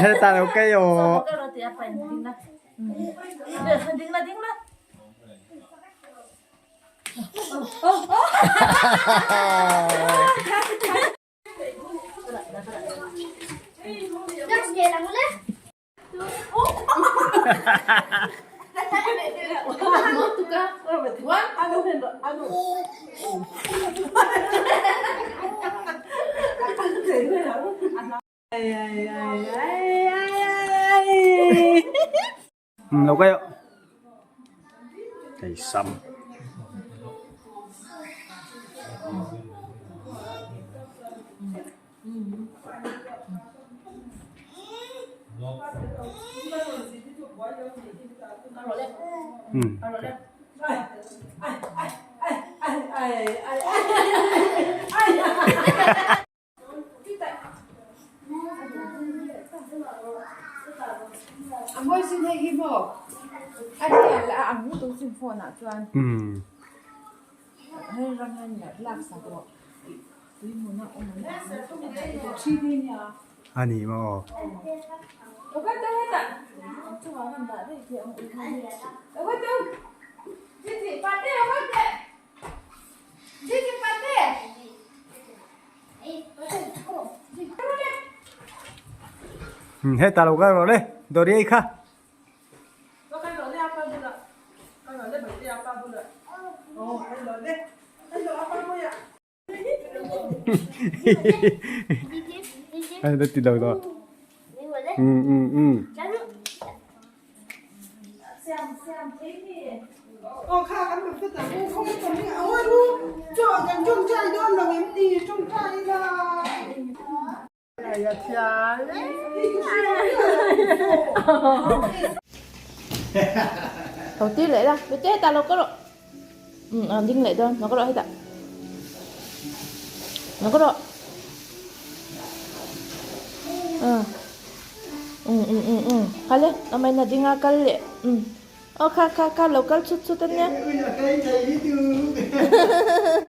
Hetah lo kei aw. Lo kei aw. Hei sam. A ni maw? Hetah lo kal rawh le Dawri ei kha. Ai ta ti lo to. Ừ ừ ừ. Đầu tiên lấy ra, bé chết ta đâu có độ. Ừ, à, đinh lấy đơn, nó có độ hết ạ. Nó có độ. Ừ. Ừ ừ ừ ừ. Kal le, amai na dinga kal le. Ừ. Ô kha kha kha lo kal chut chut an nia.